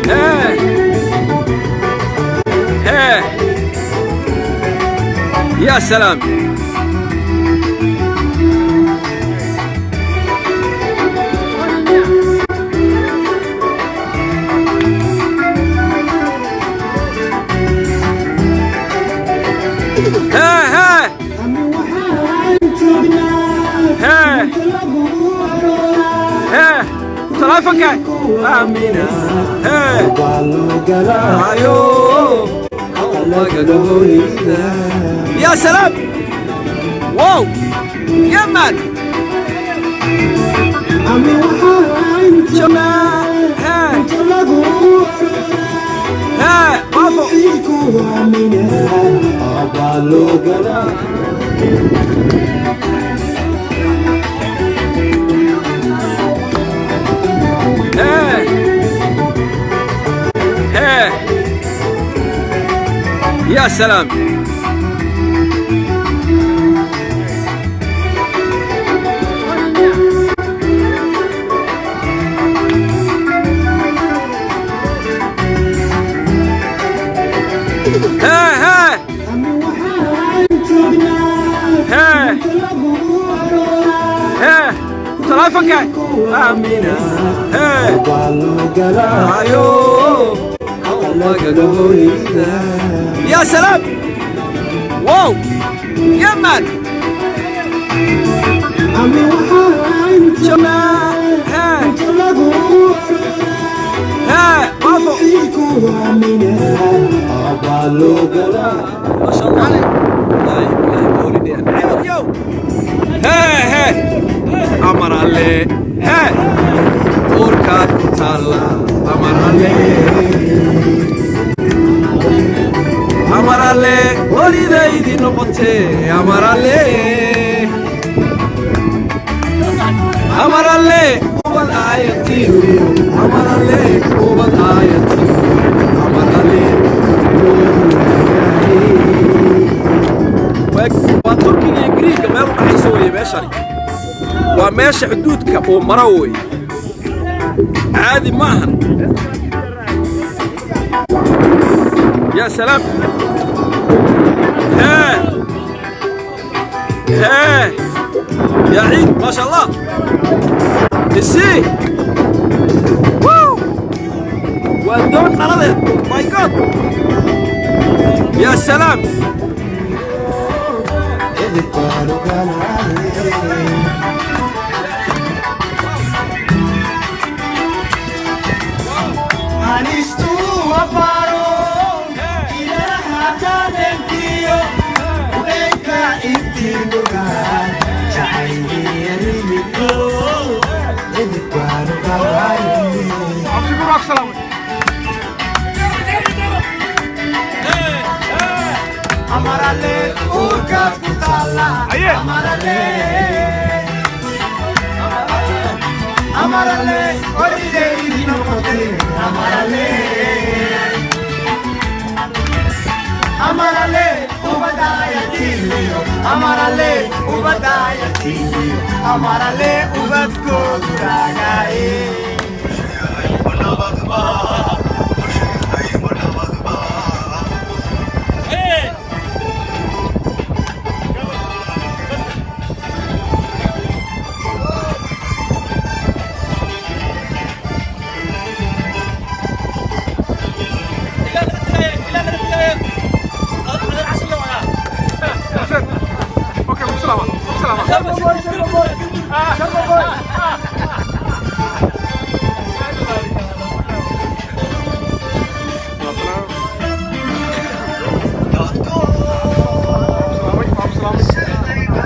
Hee. Hee. Ya salaam. Hee hee. Hee. Hee. Taleefanka. Aamina. Hee. Ayo. Ya salaam. Wow. Yeah, man. Hee. Hee. Bravo. Hee. Hee. Ya salaam. Hee hee. Hee. Hee. Taleefanka. Aamina. Hee. Ayo. Ya salaam. Wow. Yeah, man. Hee. Hee. Bravo. ما شاء الله عليك. والله والله holiday. Yo. Hee hee. Amar Alle. Hee. Uurkaad ku taalla. Amar Alle. Amar Alle. Holidaydii noqotee. Amar Alle. Amar Alle. Ubad aayatiin. Amar Alle. Ubad aayatiin. Amar Alle. Waa Turkiga iyo Griiga meel u dhaxaysa weeye meeshani. Waa meesha xuduudka uu maro weeye. Caadi ma ahan. Ya salaam. Hee. Hee. Ya ciid, ما شاء الله. Isii. Woo! Waa doon dhaladeed. My God. Ya salaam.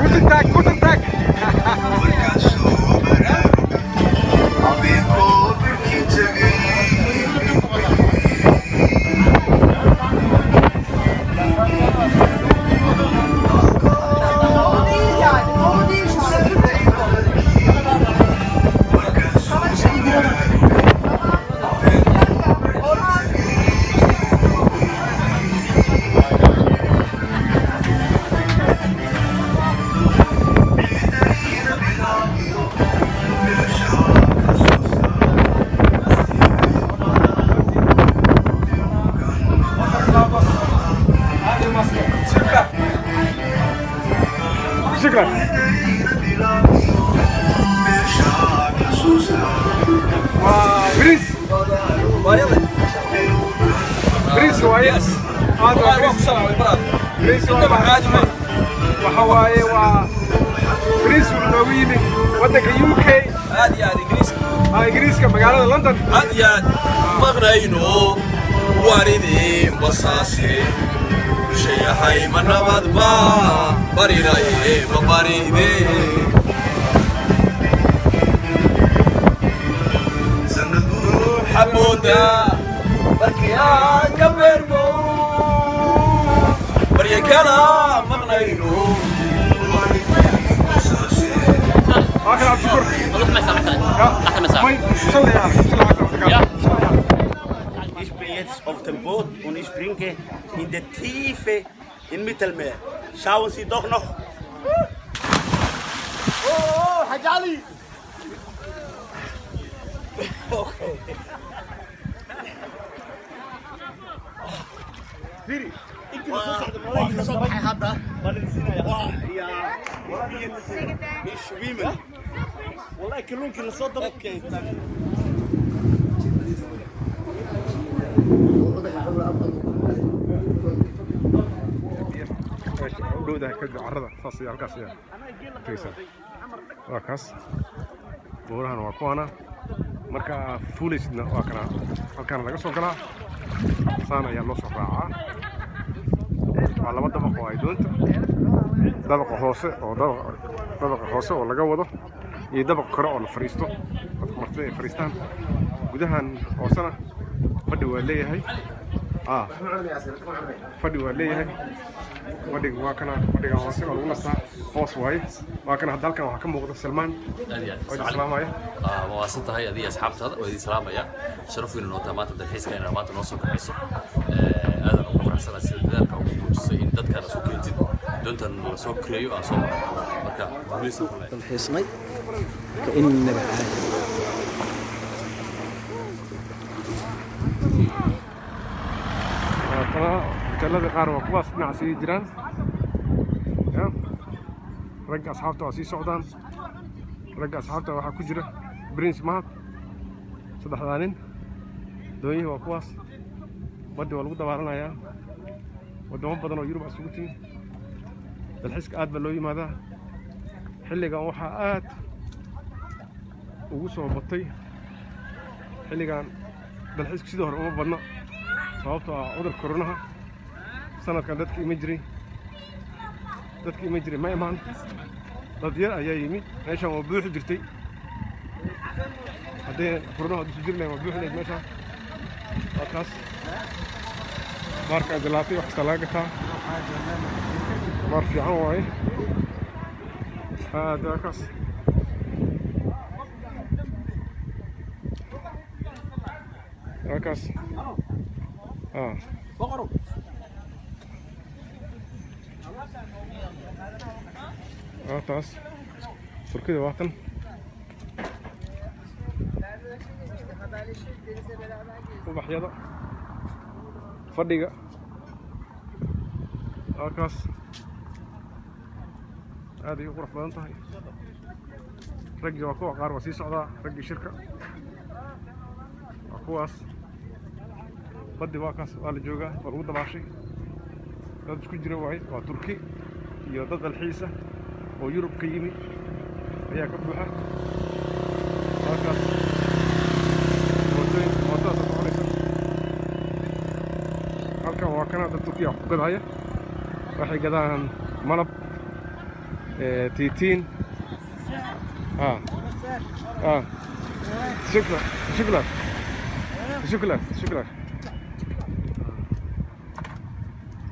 Guten Tag, guten Tag. O değil yani. O değil şu an. Shukran. Waa Prince. Prince waaye. Aad waa Prince. Prince waa waxa waaye, waa Prince, wuxuu noogu yimi waddanka UK. Aad iyo aad, Ingiriiska. Ah, Ingiriiska, magaalada London. Aad iyo aad. Maqnayno, waan idin basaase, bulshayahay, ma nabadba barinaye, ma baride? Xamooda markii aan ka beermo barya kala maqnayno. Waa kan Cabdishakuur. May shalay shalay. Ja. Ich bin jetzt auf dem Boot und ich bringe in die Tiefe in Mittelmeer. Schauen Sie doch noch. Oh, Hajali! والله كلهم كنا صدر. U dhowdahay kadib carrada saas iyo halkaas ayaa tegeysaa. Waa kaas, buurahan waa kuwaana. Marka fuulaysidna waa kana, halkaana laga soo galaa, saan ayaa loo soo raacaa. Waa laba dabaq oo ay doonta, dabaqa hoose oo dabaqa hoose oo laga wado iyo dabaqa kore oo la fadhiisto, dadka martida ay fadhiistaan. Gudahan hoosena fadhi waa leeyahay. Ah, fadhi waa leeyahay. Fadhiga waa kana, fadhiga hoose oo lagu nastaa hoos waaye, waa kana. Hadda halkan waxaa ka muuqda Salmaan Aad iyo aad. oo idin salaamaya. Waa waasan tahay adiga, asxaabtaada waa idin salaamaya. Sharaf weyn noo tahay maanta dalxiiska inaad maanta noo soo kaxayso. Aadan ugu faraxsanahay sida dadaalka ugu muujisay in dadkaan soo keentid, doontan la soo kireeyo, aan soo marno. Marka guuleysan ku leeyahay. Dalxiisnay kainaba caadi. Waa kana, hoteelada qaar waa kuwaas dhinaca sii jiraan. Ya ragga asxaabta waa sii socdaan. Ragga asxaabta waxaa ku jira Prince Mahad, saddexdaa nin. Doonyihii waa kuwaas, baddi waa lagu dabaalanayaa. Waddamo badan oo Yurub isugu timi, dalxiiska aad baa loo yimaadaa. Xilligan waxaa aad ugu soo batay, xilligan dalxiisku sidii hore uma badna, sababtoo ah cudurka koronaha. Sanadkan dadka ima jiray ma imaan, dad yar ayaa yimi. Meeshan waa buuxi jirtay haddii koronaha dusu jiri lahayn, waa buuxi lahayd meeshaan. Waa kaas baarka adilaatay, wax kasta laga gataa, baar fiican waaye aad. Waa kaas, waa kaas. Ah, waa taas Turkida, waa tan ubaxyada, fadhiga waa kaas. Aad ay u qurux badan tahay. Raggii waa kuwa qaar waa sii socdaa, raggii shirka waa kuwaas. Baddi waa kaas, waa la joogaa, waa lagu dabaashay. Dad isku jira waaye, waa Turki iyo dad dalxiisa oo Yurub ka yimi ayaa ka buuxa. Waa kaas mootooyin, mootadaas soconaysa halkan. Waa kana dad Turkiya wax ku gadaya, waxay gadaan malab, tiitiin. Ah, shukran, shukran, shukran, shukran.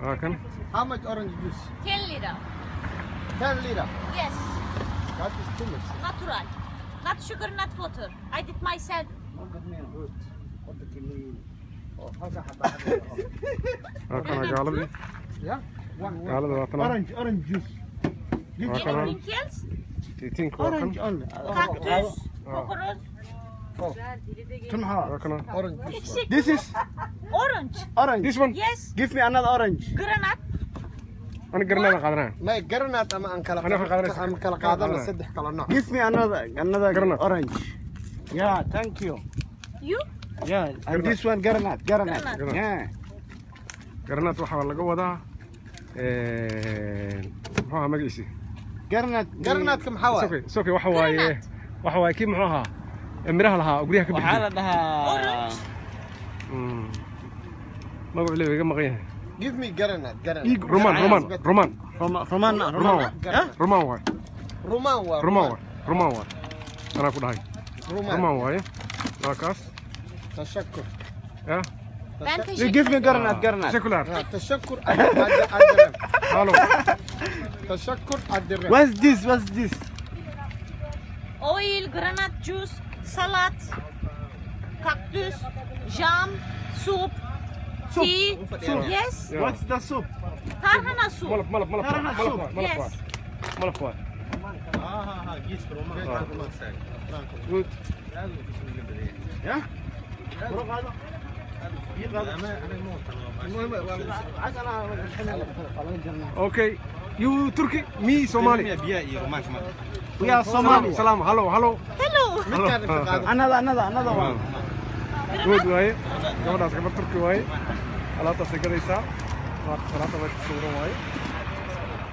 Ah, kan. How much orange juice? 10 lira. 10 lira. Yes, That is too much. Natural. Not sugar, not water. I did myself. Waa kana gaaladii. Yeah? One, one. Gaalada waa tana. Orange, orange juice. Waa kana. Anything else? Tiitiinka waa kan. Orange only. Cactus, coconut, Tunha. Waa kana. Orange juice. Eksik. This is Orange. Orange. This one. Yes, Give me another orange. Granat. Ani granada qaadanaya. May garanaad ama aan kala Ani waxaan qaadanaysaa- ama kala qaadano qaadanaya. Saddex kala nooc. Give me another Granat. orange. Yeah, thank you. You? Yeah, and this one granat, granat. Granat. Yeah. Granat waxaa laga wadaa, muxuu ahaa magaciisi? Granat. Garanaadka maxaa waaye? It's okay, waxa waaye Granat. waxa waaye kii muxuu ahaa ee miraha lahaa oo guryaha ka Waxaa bixiyay. La dhahaa Orange. Magacu leeyahay iga maqan yahay. Give me granat, granat. Rumaan, rumaan, rumaan. Roman. Rumaan waay. Rumaan waay. Rumaan waa. Rumaan waay, rumaan waay, anaa ku dhahay. Rumaan. Rumaan waaye, waa kaas. Tashakur. Ya. Ben You teşekkür. Give me granat, granat. Sekular. Tashakur adrem. Halo. Tashakur adrem. What's this? What's this? Oil, granat juice, salad, kaktüs, jam, soup, tea. Yes. Yeah. What's the soup? Tarhana soup. Malab, malab, malab, Tarhana malab soup. waay, malab Yes. waay, malab waay. Good. Yeah? المهم Okay, you Turkey, me Somali. We are Somali. Salam, hello, hello. Hello. Another, another, another one. Good waaye. Gabadhaas gabar Turki waaye, alaabtaasay gadaysaa. Waa alaabta meesha ku sawiran waaye.